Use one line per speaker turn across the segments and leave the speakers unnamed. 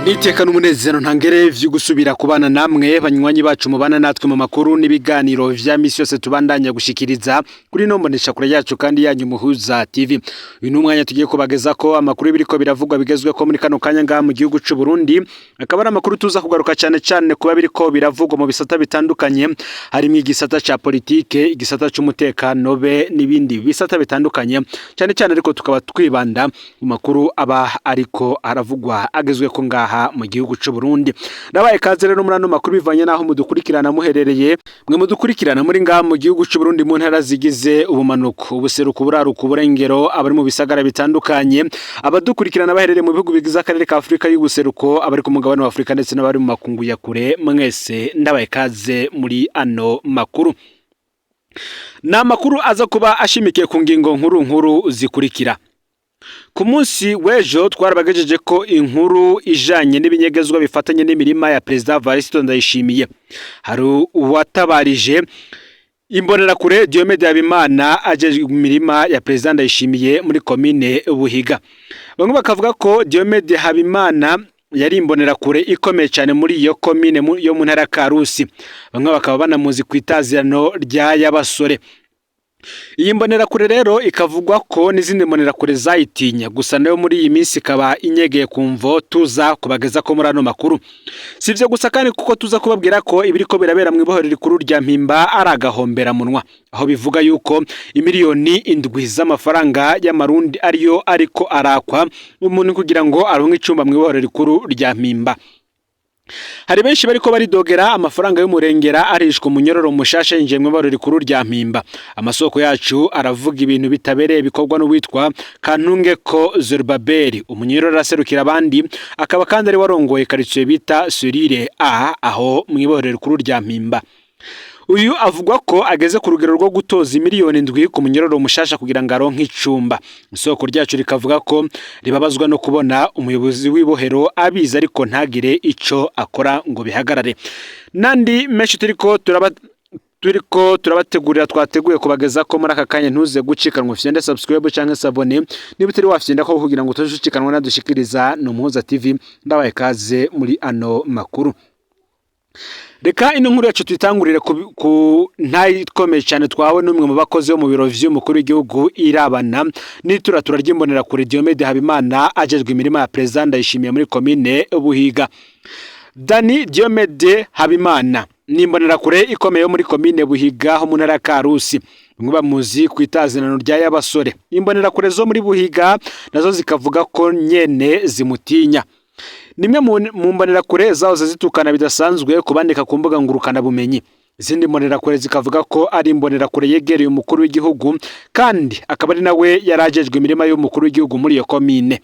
Niteka n'umunezero ntangere vyo gusubira kubana namwe banywanyi bacu mubana natwe mu makuru n'ibiganiro vya misi yose tubandanya gushikiriza kuri no mbonesha kure yacu kandi yanyu Muhuza TV. Uyu ni umwanya tugiye kubageza ko amakuru biriko biravugwa bigezwe ko muri kano kanya ngaha mu gihugu c'u Burundi, akaba ari amakuru tuza kugaruka cyane cyane kuba biriko biravugwa mu bisata bitandukanye, harimo igisata ca politike, igisata c'umutekano be n'ibindi bisata bitandukanye cyane cyane, ariko tukaba twibanda mu makuru aba ariko aravugwa agezwe ko ngaha mu gihugu c'u Burundi. Nabaye kaze rero muri ano makuru bivanye naho mudukurikirana muherereye, mwe mudukurikirana muri ngaha mu gihugu c'u Burundi mu ntara zigize ubumanuko, ubuseruko, uburaruko, uburengero, abari mu bisagara bitandukanye, abadukurikirana baherereye mu bihugu bigize akarere ka Afurika y'ubuseruko, abari ku mugabane wa Afurika ndetse n'abari mu makungu ya kure, mwese ndabaye kaze muri ano makuru. Ni amakuru aza kuba ashimikiye ku ngingo nkuru nkuru zikurikira. Ku munsi w'ejo twarabagejeje ko inkuru ijanye n'ibinyegezwa bifatanye n'imirima ya Perezida Evariste Ndayishimiye. Hari uwatabarije imbonerakure Diomede Habimana ajejwe imirima ya Perezida Ndayishimiye muri komine Buhiga. Bamwe bakavuga ko Diomede Habimana yari imbonerakure ikomeye cyane muri iyo komine yo mu ntara ya Karusi. Bamwe bakaba banamuzi ku itazirano rya Yabasore. Iyi mbonerakure rero ikavugwa ko n'izindi mbonerakure zayitinya, gusa nayo muri iyi minsi ikaba inyegeye ku mvo tuza kubageza ko muri ano makuru. Si ivyo gusa kandi, kuko tuza kubabwira ko ibiriko birabera mu ibohero rikuru rya Mpimba ari agahomberamunwa, aho bivuga yuko imiliyoni 7 z'amafaranga y'amarundi ariyo ariko arakwa umuntu kugira ngo aronke icumba mu ibohero rikuru rya Mpimba. Hari benshi bariko baridogera amafaranga y'umurengera arishwa umunyororo mushasha yinjiye mu ibohero rikuru rya Mpimba. Amasoko yacu aravuga ibintu bitabereye bikorwa n'uwitwa Kantungeko Zerubabeli, umunyororo aserukira abandi, akaba kandi ari warongoye karitsiye bita Surire A aho mu ibohero rikuru rya Mpimba. Uyu avugwa ko ageze ku rugero rwo gutoza imiliyoni 7 ku munyororo mushasha kugira ngo aronke icumba. Isoko ryacu rikavuga ko ribabazwa no kubona umuyobozi w'ibohero abizi ariko ntagire ico akora ngo bihagarare. Nandi menshi turiko turabategurira, twateguye kubageza ko muri aka kanya, ntuze gucikanwa, ufyende subscribe canke s'abonner niba utari wafyenda ko kugira ngo utazucikanwa nadushikiriza. No Muhuza TV, ndabaye kaze muri ano makuru. Reka ino nkuru yacu tuyitangurire ku ntayi ikomeye cyane twawe n'umwe mu bakozi bo mu biro vy'umukuru w'igihugu irabana n'ituratura ry'imbonerakure Diomede Habimana ajejwe imirima ya Perezida Ndayishimiye muri komine Buhiga. Dani Diomede Habimana ni imbonerakure ikomeye yo muri komine Buhiga ho mu ntara ya Karusi. Bamwe bamuzi ku itazinano rya Yabasore. Imbonerakure zo muri Buhiga nazo zikavuga ko nyene zimutinya. Nimwe mu mbonerakure zahoze zitukana bidasanzwe kubandika ku mbuga ngurukanabumenyi. Izindi mbonerakure zikavuga ko ari imbonerakure yegereye umukuru w'igihugu kandi akaba ari nawe yari ajejwe imirima y'umukuru w'igihugu muri iyo komine.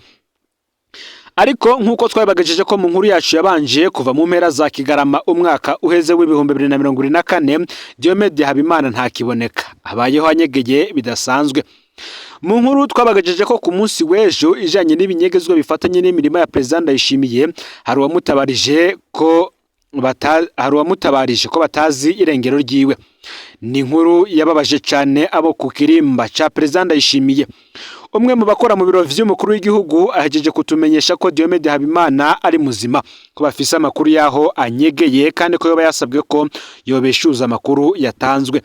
Ariko nk'uko twabibagejeje ko mu nkuru yacu yabanje kuva mu mpera za Kigarama umwaka uheze w'2024, Diomede Habimana ntakiboneka, abayeho anyegeye bidasanzwe. Mu nkuru twabagejeje ko ku munsi w'ejo ijanye n'ibinyegezwa bifatanye n'imirima ya Perezida Ndayishimiye, hari uwamutabarije ko batazi irengero ryiwe. Ni inkuru yababaje cyane abo ku kirimba ca Perezida Ndayishimiye. Umwe mu bakora mu biro vy'umukuru w'igihugu ahejeje kutumenyesha ko Diomede Habimana ari muzima, ko bafise amakuru yaho anyegeye kandi ko yoba yasabwe ko yobeshuza amakuru yatanzwe.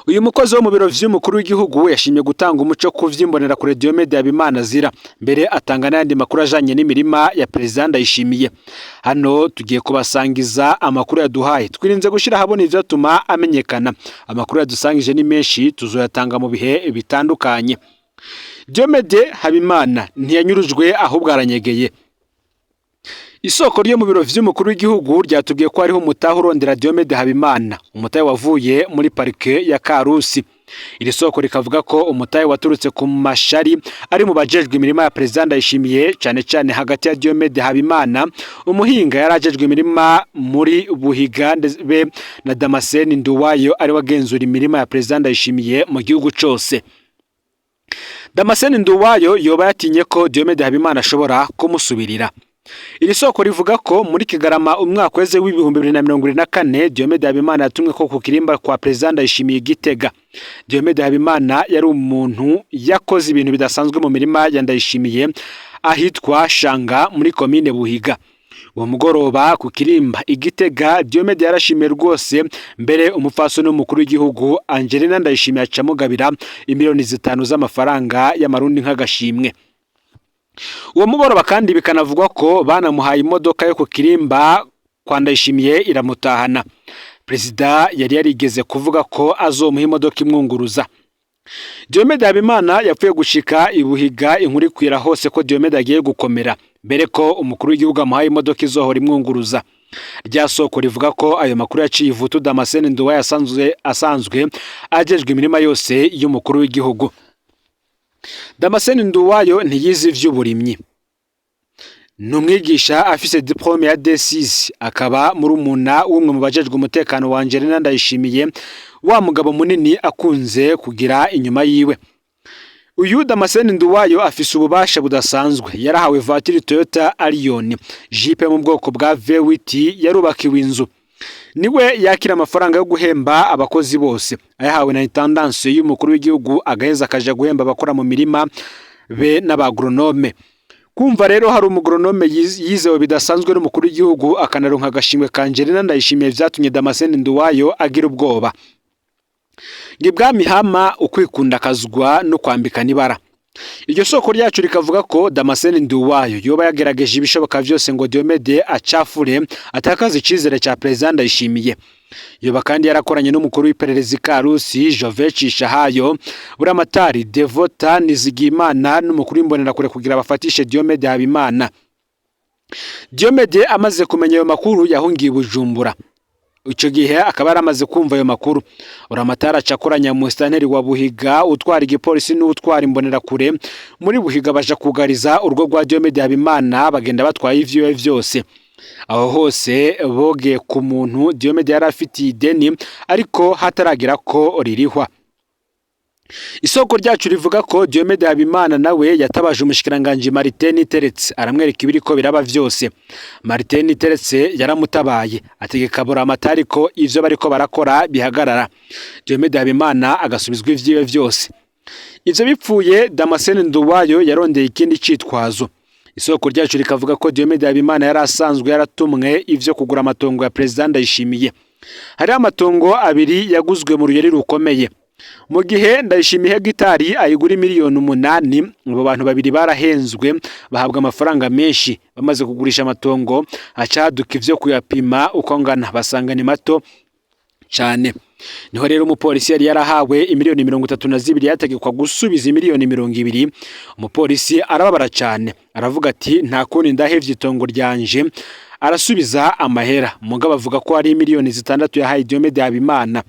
Uyu mukozi wo mu biro vy'umukuru w'igihugu yashimye gutanga umuco ku vy'imbonerakure Diomede Habimana azira, mbere atanga n'ayandi makuru ajanye n'imirima ya Perezida Ndayishimiye. Hano tugiye kubasangiza amakuru yaduhaye, twirinze gushira ahabona ivyatuma amenyekana. Amakuru yadusangije ni menshi, tuzoyatanga mu bihe bitandukanye. Diomede Habimana ntiyanyurujwe, ahubwo aranyegeye. Isoko ryo mu biro vy'umukuru w'igihugu ryatubwiye ko hariho umutahe urondera Diomede Habimana, umutahe wavuye muri parike ya Karusi. Iri soko rikavuga ko umutahe waturutse ku mashari ari mu bajejwe imirima ya Perezida Ndayishimiye, cane cane hagati ya Diomede Habimana, umuhinga yari ajejwe imirima muri Buhiga, be na Damascene Nduwayo ari wagenzura imirima ya Perezida Ndayishimiye mu gihugu cose. Damascene Nduwayo yoba yatinye ko Diomede Habimana ashobora kumusubirira. Iri soko rivuga ko muri Kigarama umwaka weze w'2024, Diomede Habimana yatumwe ko ku kirimba kwa Perezida Ndayishimiye Gitega. Diomede Habimana yari umuntu yakoze ibintu bidasanzwe mu mirima ya Ndayishimiye. ahitwa Shanga muri komine Buhiga. Uwo mugoroba ku kirimba Igitega, Diomede yarashimiye rwose mbere umupfasoni w'umukuru w'igihugu Angelina Ndayishimiye acamugabira imiliyoni 5 z'amafaranga y'amarundi nk'agashimwe. Uwo mugoroba kandi bikanavugwa ko banamuhaye imodoka yo ku kirimba kwa Ndayishimiye iramutahana. Perezida yari yarigeze kuvuga ko azomuha imodoka imwunguruza. Diomede Habimana yapfuye gushika ibuhiga, inkuru ikwira hose ko Diomede agiye gukomera, mbere ko umukuru w'igihugu amuhaye imodoka izohora imwunguruza. Rya soko rivuga ko ayo makuru yaciye ivutu Damascene Nduwayo asanzwe ajejwe imirima yose y'umukuru w'igihugu. Damascene Nduwayo ntiyize ivy'uburimyi, ni umwigisha afise diplôme ya D6, akaba murumuna w'umwe mu bajejwe umutekano wa Angelina Ndayishimiye, wa mugabo munini akunze kugira inyuma yiwe. Uyu Damascene Nduwayo afise ububasha budasanzwe. Yarahawe voiture Toyota Allion, Jeep mu bwoko bwa V8, yarubakiwe inzu. Niwe yakira amafaranga yo guhemba abakozi bose, ayahawe na intendance y'umukuru w'igihugu, agaheza akaja guhemba abakora mu mirima be n'abagronome. Kumva rero hari umugronome yizewe bidasanzwe n'umukuru w'igihugu, akanaronka agashimwe ka Angelina Ndayishimiye, vyatumye Damascene Nduwayo agira ubwoba. Ngo ibwami hama ukwikunda akazwa no kwambikana ibara. Iryo soko ryacu rikavuga ko Damascene Nduwayo yoba yagerageje ibishoboka vyose ngo Diomede acafure, atakaze icizere ca Perezida Ndayishimiye. Yoba kandi yarakoranye n'umukuru w'iperereza Karusi Jove Cishahayo, Buramatari Devota Nizigimana n'umukuru w'imbonerakure kugira bafatishe Diomede Habimana. Diomede amaze kumenya ayo makuru yahungiye i Bujumbura. Ico gihe akaba yaramaze kumva ayo makuru. Buramatari aca akoranya musitanteri wa Buhiga, utwara igipolisi n'utwara imbonerakure muri Buhiga, baja kugariza urugo rwa Diomede Habimana, bagenda batwaye ivyiwe vyose. Aho hose bogeye ku muntu Diomede yari afitiye ideni ariko hataragira ko ririhwa. Isoko ryacu rivuga ko Diomede Habimana nawe yatabaje umushikiranganji Martin Niteretse, aramwereka ibiriko biraba vyose. Martin Niteretse yaramutabaye, ategeka Buramatari ko ivyo bariko barakora bihagarara, Diomede Habimana agasubizwa ivyiwe vyose. Ivyo bipfuye, Damascene Nduwayo yarondeye ikindi citwazo. Isoko ryacu rikavuga ko Diomede Habimana yari asanzwe yaratumwe ivyo kugura amatongo ya Perezida Ndayishimiye. Hariho amatongo abiri yaguzwe mu ruyeri rukomeye. Mu gihe Ndayishimiye hegitari ayigura miliyoni 8, abo bantu babiri barahenzwe bahabwa amafaranga menshi. Bamaze kugurisha amatongo, hacaduka ivyo kuyapima uko angana, basanga ni mato cane. Niho rero umupolisi yari yarahawe imiliyoni 32 yategekwa gusubiza imiliyoni 20. Umupolisi arababara cane, aravuga ati: "Nta kundi, ndahevye itongo ryanje." Arasubiza amahera, mugabo avuga ko ari miliyoni 6 yahaye Diomede Habimana.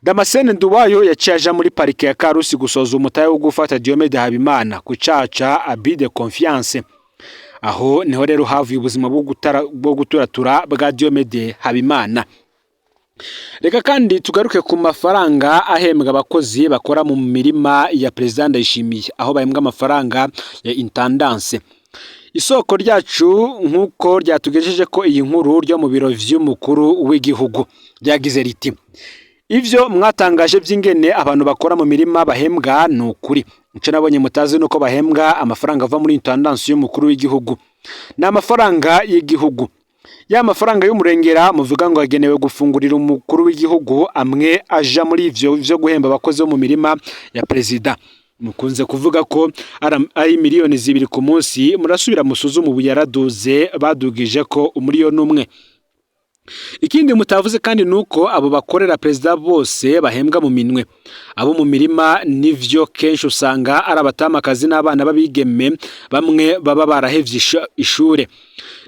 Damascene Nduwayo yaciye aja muri parike ya Karusi gusoza umutahe wo gufata Diomede Habimana ku caca abus de confiance. Aho niho rero havuye ubuzima bwo guturatura bwa Diomede Habimana. Reka kandi tugaruke ku mafaranga ahembwa abakozi bakora mu mirima ya Perezida Ndayishimiye, aho bahembwa amafaranga ya intendance. Isoko ryacu nk'uko ryatugejeje ko iyi nkuru ryo mu biro vy'umukuru w'igihugu ryagize riti: "Ivyo mwatangaje vy'ingene abantu bakora mu mirima bahembwa ni ukuri. Ico nabonye mutazi nuko bahembwa amafaranga ava muri intendance y'umukuru w'igihugu. Ni amafaranga y'igihugu. Ya mafaranga y'umurengera muvuga ngo yagenewe gufungurira umukuru w'igihugu, amwe aja muri ivyo vyo guhemba abakozi bo mu mirima ya perezida. Mukunze kuvuga ko ari miliyoni 2 ku munsi, murasubira musuzume, ubu yaraduze, badugije ko 1 miliyoni. Ikindi mutavuze kandi nuko abo bakorera perezida bose bahembwa mu minwe. Abo mu mirima nivyo kenshi usanga ari abatamakazi n'abana b'abigeme bamwe baba barahevye ishure.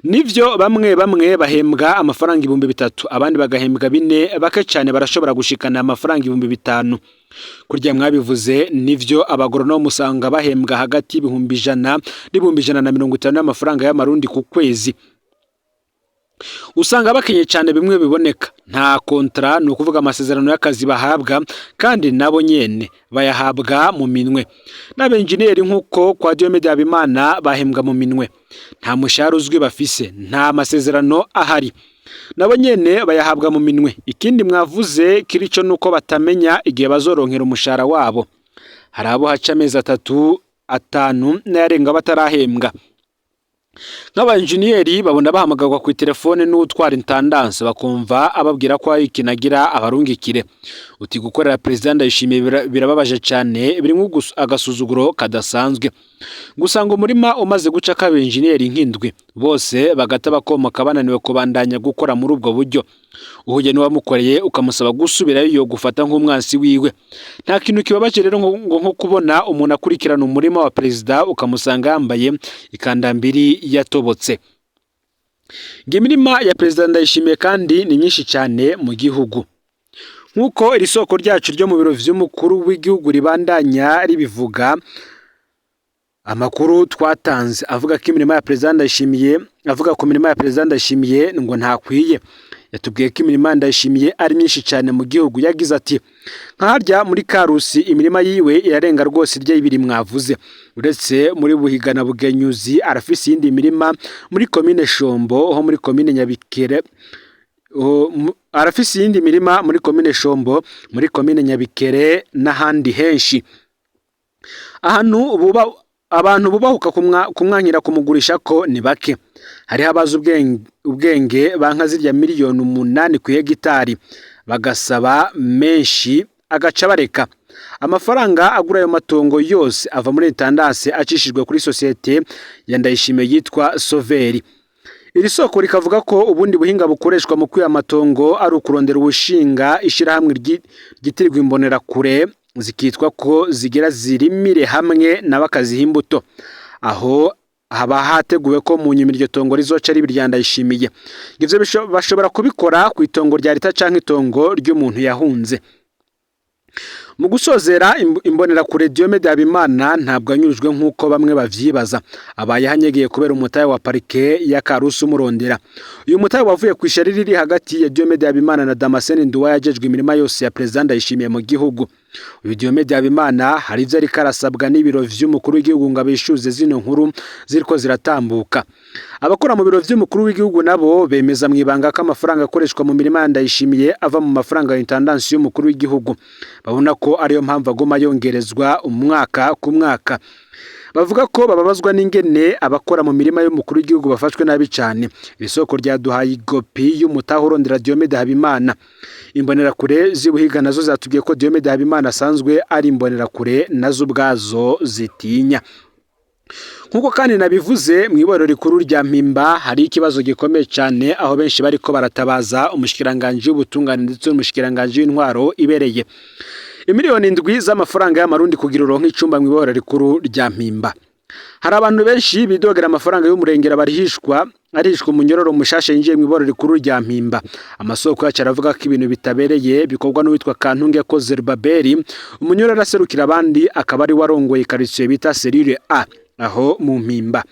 Nivyo, bamwe bamwe bahembwa amafaranga 3000, abandi bagahembwa 4000, bake cane barashobora gushikana amafaranga 5000. Kurya mwabivuze nivyo, abagoronome usanga bahembwa hagati y'100,000 n'150,000 y'amafaranga y'amarundi ku kwezi. Usanga bakenye cyane bimwe biboneka. Nta contrat, ni ukuvuga amasezerano y'akazi bahabwa, kandi nabo nyene bayahabwa mu minwe. N'abenjeniyeri nk'uko kwa Diomede Habimana bahembwa mu minwe. Nta mushahara uzwi bafise, nta masezerano ahari, nabo nyene bayahabwa mu minwe. Ikindi mwavuze kirico nuko batamenya igihe bazoronkera umushahara wabo. Hari abo haca amezi 3, 5 n'ayarenga batarahembwa." Nk'abanjeniyeri babona bahamagarwa ku telefone n'utwara intendance, bakumva ababwira ko hari ikintu agira abarungikire. Uti gukorera Perezida Ndayishimiye birababaje cyane, birimo agasuzuguro kadasanzwe. Gusa ngo umurima umaze guca k'abenjeniyeri nk'indwi bose bagata bakomoka, bananiwe kubandanya gukora muri ubwo buryo. Uhuye n'uwamukoreye ukamusaba gusubirayo, yo gufata nk'umwansi wiwe. Nta kintu kibabaje rero ngo nko kubona umuntu akurikirana umurima wa perezida ukamusanga yambaye ikandambiri yatobotse. Ngo imirima ya Perezida Ndayishimiye kandi ni myinshi cyane mu gihugu, nk'uko iri soko ryacu ryo mu biro vy'umukuru w'igihugu ribandanya ribivuga. Amakuru twatanze avuga ko imirima ya Perezida Ndayishimiye, avuga ku mirima ya Perezida Ndayishimiye ngo ntakwiye. Yatubwiye ko imirima ya Ndayishimiye ari myinshi cyane mu gihugu. Yagize ati: "Nka muri Karusi imirima yiwe irarenga rwose irya ibiri mwavuze. Uretse muri Buhiga na Bugenyuzi, arafise iyindi mirima muri komine Shombo, ho muri komine Nyabikere. Arafise iyindi mirima muri komine Shombo, muri komine Nyabikere n'ahandi henshi." Ahantu buba abantu bubahuka kumwankira kumugurisha ko ni bake. Hariho abazi ubwenge banka zirya miliyoni 8 ku hegitari, bagasaba menshi agaca bareka. Amafaranga agura ayo matongo yose ava muri intendance acishijwe kuri sosiyete ya Ndayishimiye yitwa Soveri. Iri soko rikavuga ko ubundi buhinga bukoreshwa mu kwiha amatongo ari ukurondera ubushinga ishirahamwe ryitirirwa Imbonerakure, zikitwa ko zigira zirimire hamwe nawe akaziha imbuto. Aho haba hateguwe ko mu nyuma iryo tongo rizoca riba irya Ndayishimiye. Ivyo bashobora kubikora ku itongo rya leta canke itongo ry'umuntu yahunze. Mu gusozera, Imbonerakure Diomede Habimana ntabwo anyurujwe nk'uko bamwe bavyibaza. Abaye anyegeye kubera umutahe wa parike ya Karusi umurondera. Uyu mutahe wavuye ku ishari riri hagati ya Diomede Habimana na Damascene Nduwa yajejwe imirima yose ya Perezida Ndayishimiye mu gihugu. Uyu Diomede Habimana hari ivyo ariko arasabwa n'ibiro vy'umukuru w'igihugu ngo abishuze zino nkuru ziriko ziratambuka. Abakora mu biro vy'umukuru w'igihugu nabo bemeza mw'ibanga ko amafaranga akoreshwa mu mirima ya Ndayishimiye ava mu mafaranga ya intendance y'umukuru w'igihugu. Babona ko ariyo mpamvu aguma yongerezwa umwaka ku mwaka. Bavuga ko bababazwa n'ingene abakora mu mirima y'umukuru w'igihugu bafashwe nabi cane. Iri soko ryaduhaye igopi y'umutahe urondera Diomede Habimana. Imbonerakure z'i Buhiga nazo zatubwiye ko Diomede Habimana asanzwe ari imbonerakure nazo ubwazo zitinya. Nk'uko kandi nabivuze, mu iborero rikuru rya Mpimba hari ikibazo gikomeye cyane, aho benshi bariko baratabaza umushikiranganji w'ubutungane ndetse n'umushikiranganji w'intwaro ibereye. Imiliyoni 7 z'amafaranga y'amarundi kugira uronke icumba mu iborero rikuru rya Mpimba. Hari abantu benshi bidogera amafaranga y'umurengera barihishwa arishwa umunyororo mushasha yinjiye mu iborero rikuru rya Mpimba. Amasoko yacu aravuga ko ibintu bitabereye bikorwa n'uwitwa Kantunge ko Zerubabeli, umunyororo aserukira abandi, akaba ari warongoye quartier bita cellule A aho mu Mpimba.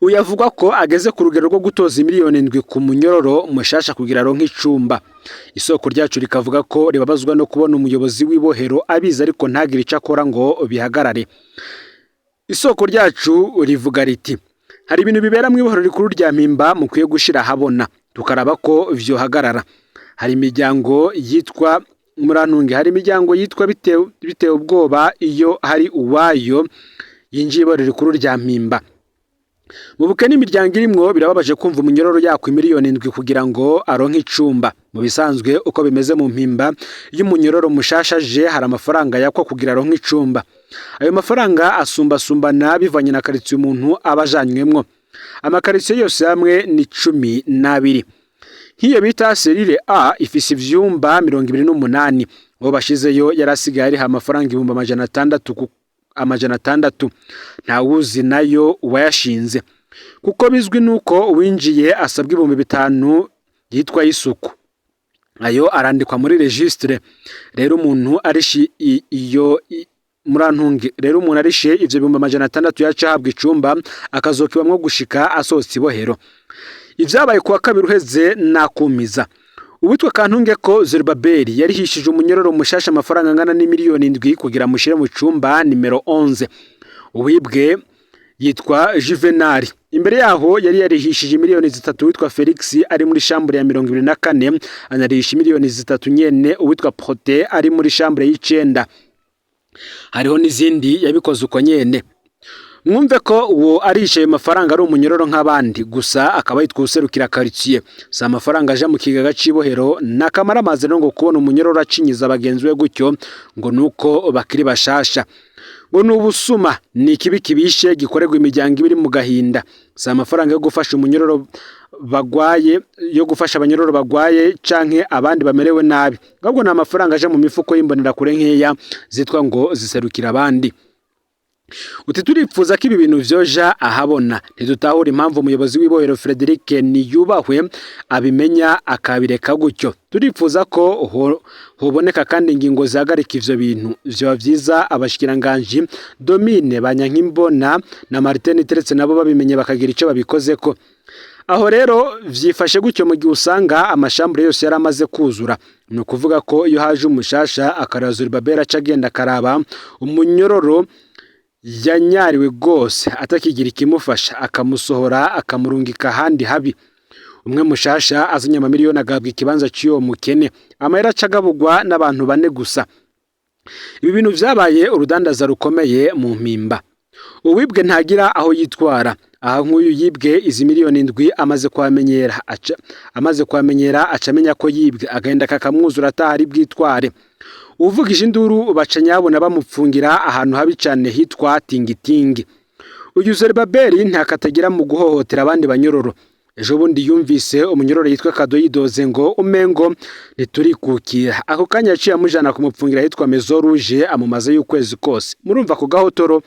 Uyu avuga ko ageze ku rugero rwo gutoza imiliyoni 7 ku munyororo mushasha kugira aronke icumba. Isoko ryacu rikavuga ko ribabazwa no kubona umuyobozi w'ibohero abizi ariko ntagire ico akora ngo bihagarare. Isoko ryacu rivuga riti: "Hari ibintu bibera mu ibohero rikuru rya Mpimba mukwiye gushira ahabona, tukaraba ko vyohagarara." Hari imiryango yitwa, murantunge, hari imiryango yitwa bitewe ubwoba iyo hari uwayo yinjiye ibohero rikuru rya Mpimba. Mu bukene imiryango irimwo, birababaje kumva umunyororo yakwa imiliyoni 7 kugira ngo aronke icumba. Mu bisanzwe uko bimeze mu Mpimba, iyo umunyororo mushasha aje, hari amafaranga yakwa kugira aronke icumba. Ayo mafaranga asumbasumbana bivanye na karitsiye umuntu aba ajanywemwo. Amakaritsiye yose hamwe ni 12. Nk'iyo bita cellule A ifise ivyumba 28. Uwo bashizeyo yari asigaye ariha amafaranga 600,000, 600. Ntawuzi nayo uwayashinze, kuko bizwi nuko uwinjiye asabwa 5000 yitwa y'isuku. Ayo arandikwa muri registre. Rero umuntu arishi iyo, murantunge, rero umuntu arishe ivyo 600,000 yaca ahabwa icumba, akazokibamwo gushika asohotse ibohero. Ivyabaye kuwa kabiri uheze nakumiza. Uwitwa Kantunge ko Zerubabeli yarihishije umunyororo mushasha amafaranga angana n'imiliyoni 7 kugira amushire mu cumba nimero 11. Uwibwe yitwa Juvenal. Imbere yaho yari yarihishije miliyoni 3 witwa Felix ari muri chambre ya 24, anarihisha miliyoni 3 nyene uwitwa Prote ari muri chambre y'icenda. Hariho n'izindi yabikoze uko nyene. Mwumve ko uwo arisha ayo mafaranga ari umunyororo nk'abandi, gusa akaba yitwa userukira quartier. Si amafaranga aja mu kigega c'ibohero. Nakamara amazi rero ngo kubona umunyororo acinyiza bagenzi we gutyo ngo nuko bakiri bashasha, ngo ni ubusuma, ni ikibi kibishe gikorerwa imiryango iba iri mu gahinda. Si amafaranga yo gufasha umunyororo bagwaye, yo gufasha abanyororo bagwaye canke abandi bamerewe nabi, ahubwo ni amafaranga aja mu mifuko y'imbonerakure nkeya zitwa ngo ziserukira abandi. Uti turipfuza ko ibi bintu vyoja ahabona. Ntidutahura impamvu umuyobozi w'ibohero Frederic Niyubahwe abimenya akabireka gutyo. Turipfuza ko hoboneka kandi ingingo zihagarika ivyo bintu. Vyoba vyiza abashikiranganji Domine Banyankimbona na Martin Teretse nabo babimenye bakagira ico babikozeko. Aho rero vyifashe gutyo mu gihe usanga amashambure yose yari amaze kuzura. Ni ukuvuga ko iyo haje umushasha akarazura Babera, aca agenda akaraba umunyororo yanyariwe rwose atakigira ikimufasha, akamusohora akamurungika ahandi habi. Umwe mushasha azanye amamiliyoni agahabwa ikibanza cy'uwo mukene, amahera aca agabugwa n'abantu bane gusa. Ibi bintu vyabaye urudandaza rukomeye mu Mpimba. Uwibwe ntagira aho yitwara. Aha nk'uyu yibwe izi miliyoni 7 amaze kuhamenyera aca amenya ko yibwe, agahenda kakamwuzura atahari bwitware. Uvugije induru baca nyabona bamupfungira ahantu habi cane hitwa Tingitingi. Uyu Zerubabeli ntakatagira mu guhohotera abandi banyororo. Ejo bundi yumvise umunyororo yitwa Kado yidoze ngo umengo ntiturikukira, ako kanya yaciye amujana kumupfungira ahitwa Maison Rouge, amumaze y'ukwezi kose. Murumva ku gahotoro.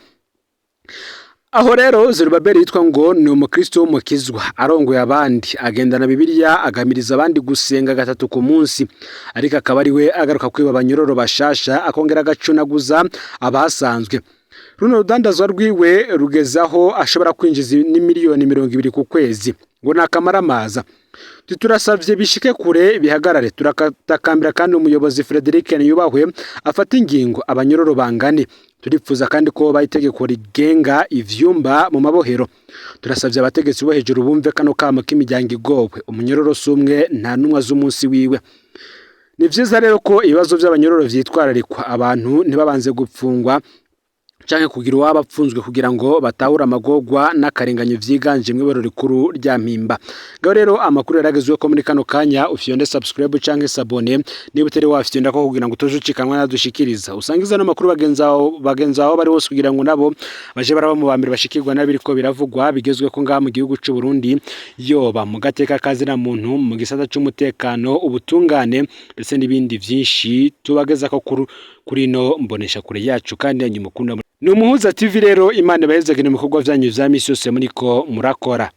Aho rero Zerubabeli yitwa ngo ni umukristo w'umukizwa, arongoye abandi, agendana Bibiliya, agamiriza abandi gusenga gatatu ku munsi, ariko akaba ari we agaruka kwiba abanyororo bashasha, akongera agacunaguza abasanzwe. Runo rudandazwa rwiwe rugeze aho ashobora kwinjiza n'imiliyoni 20 ku kwezi, ngo ni akamaramaza. Turasavye bishike kure, bihagarare. Turatakambira kandi umuyobozi Frederic Niyubahwe afata ingingo abanyororo bangane. Turipfuza kandi ko baha itegeko rigenga ivyumba mu mabohero. Turasavye abategetsi bo hejuru bumve kano kamo k'imiryango igowe. Umunyororo si umwe, nta numwe azi umunsi wiwe. Ni vyiza rero ko ibibazo vy'abanyororo vyitwararikwa, abantu ntibabanze gupfungwa canke kugira uwaba apfunzwe kugira ngo batahure amagorwa n'akarenganyo vyiganje mw'ibohero rikuru rya Mpimba. Ngaho rero amakuru yaragezweho ko muri kano kanya. Ufyonde subscribe canke s'abonner niba utari wafyonda ko kugira ngo utoje ucikanwa nadushikiriza. Usangiza ano makuru bagenzi aho bari hose kugira ngo nabo baje baraba mu bambere bashikirwa n'abiriko biravugwa bigezwe ko ngaha mu gihugu c'u Burundi, yoba mu gateka kazina muntu, mu gisata c'umutekano, ubutungane, ndetse n'ibindi vyinshi tubagezako kuri ino mbonesha kure yacu kandi yanyu mukunda. Ni Umuhuza TV rero. Imana ibahezagire mu bikorwa vyanyu vya misi yose muriko murakora.